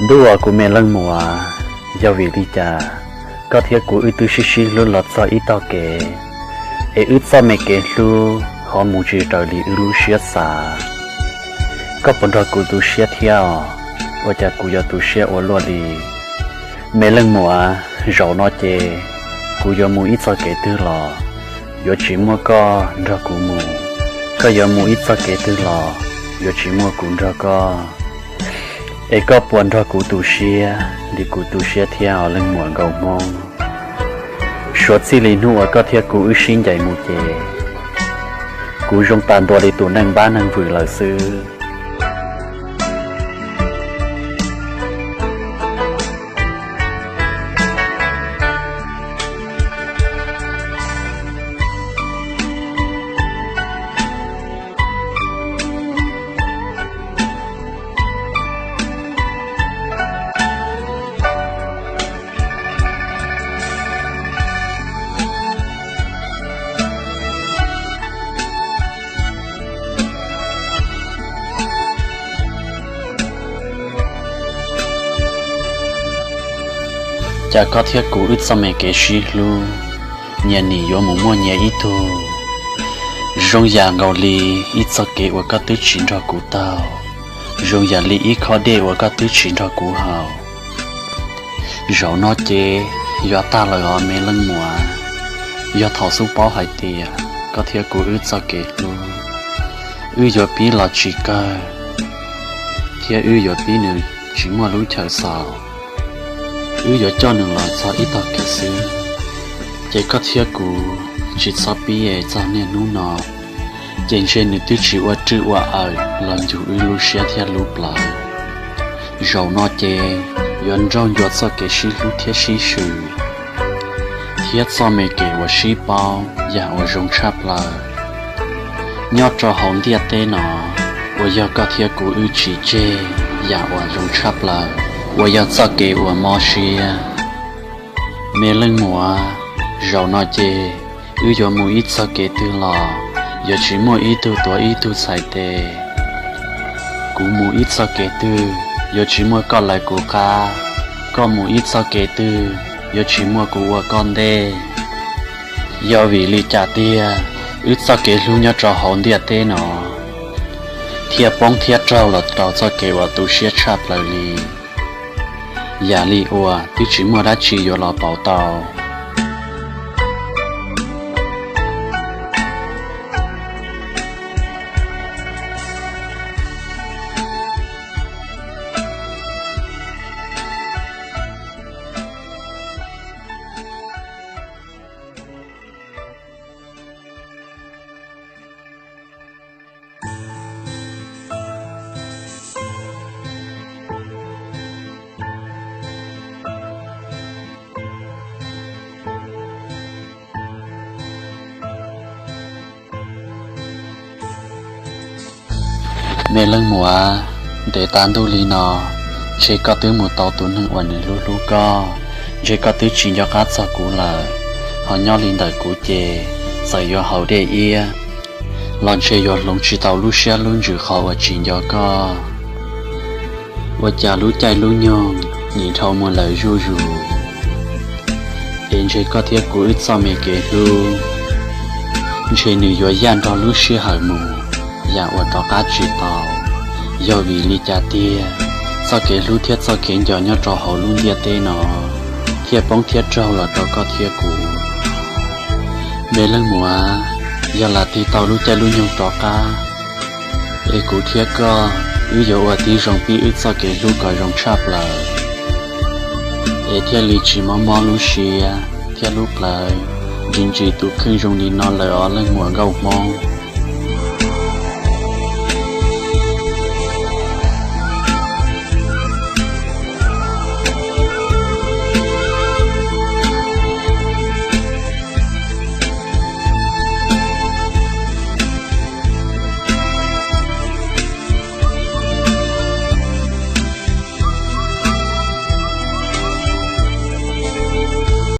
Ntuj aw, kuv me leej muam, yog vim li cas koj thiab kuv wb twb sib sib hlub los txog ib tog kev, es wb txoj me kev hlub ho mus tsis raws li wb lub siab xav? Koj puas nrog kuv tu siab thiab os? Ua cas kuv yuav tu siab ua luaj li? Me leej muam, zaum no ces kuv yuav mus ib txoj kev twg los yuav tsis muaj koj nrog kuv mus. Koj yuav mus ib txoj kev twg los yuav tsis muaj kuv nrog koj. Es koj puas nrog kuv tu siab li kuv tu siab thiab os leej muam nkauj Hmoob? Suav txij li hnub uas koj thiab kuv wb sib ncaim mus ces kuv zoo tas ntua li tus neeg npab neeg vwm lawm xwb. Cas koj thiab kuv wb txoj me kev sib hlub, nyias nim yuav mus muaj nyias ib tug. Zoo yam nkaus li ib txoj kev uas koj twb tsis nrog kuv taug, zoo yam li ib khob dej uas koj twb tsis nrog kuv haus. Zaum no ces yuav tag lawm os me leej muam. Yog thaum xub paub hais tias koj thiab kuv wb txoj kev hlub, wb yuav pib los tsis kawg, thiab wb yuav pib nws tsis muaj lub chaw xaus, wb yuav coj nws los txog ib tog kev xwb, ces koj thiab kuv tsis txhob pib es txog niaj hnub no, ces ntshe nws twb tsis ua rwj ua awm los ncug wb lub siab thiab lub plawv. Zaum no ces yuav nrauj ncua txoj kev sib hlub thiab sib swm, thiab txoj me kev uas sib paub yam uas zoo tshaj plaws nyob rau hauv ntiaj teb no, uas yog koj thiab kuv wb tsis tseg yam uas zoo tshaj plaws, uas yog txoj kev uas mob siab. Me leej muam, zaum no ces wb yuav mus ib txoj kev twg los yuav tsis muaj ib tug tuav ib tug txhais tes. Kuv mus ib txoj kev twg yuav tsis muaj koj lawv kuv qab, koj mus ib txoj kev twg yuav tsis muaj kuv ua koj ntej. Yog vim li cas tiag wb txoj kev hlub nyob rau hauv ntiaj teb no thiaj poob thiab raug los rau txoj kev uas tu siab tshaj plaws li, yam li uas twb tsis muaj dab tsi yuav los pauv tau? Me leej muam, ntev tas ntuj li no, ntshe koj twb mus tau tus neeg uas nws hlub hlub koj, ntshe koj twb tsis nco qab txog kuv lawm. Ho nyob li ntawm kuv ces txawm yuav haus dej iab los ntshe yuav hloov tsis tau lub siab lub ntsws qhov uas tsis nco koj. Ua cas lub caij lub nyoog nim dhau mus lawm zuj zus, es ntshe koj thiab kuv wb txoj me kev hlub ntshe nws yuav yaj nrog lub sij hawm mus yam uas rov qab tsis tau. Yog vim li cas tiag txoj kev hlub thiab txoj kev nco nyob rau hauv lub ntiaj teb no thiaj poob thiab raug los rau koj thiab kuv? Me leej muam, yog lam tig tau lub caij lub nyoog rov qab, es kuv thiab koj wb yuav ua tib zoo pib wb txoj kev hlub kom zoo tshaj plaws, es thiaj li tsis mob mob lub siab thiab lub plawv ntsis ntsis tus kheej zoo li no lawm os leej muam nkauj Hmoob.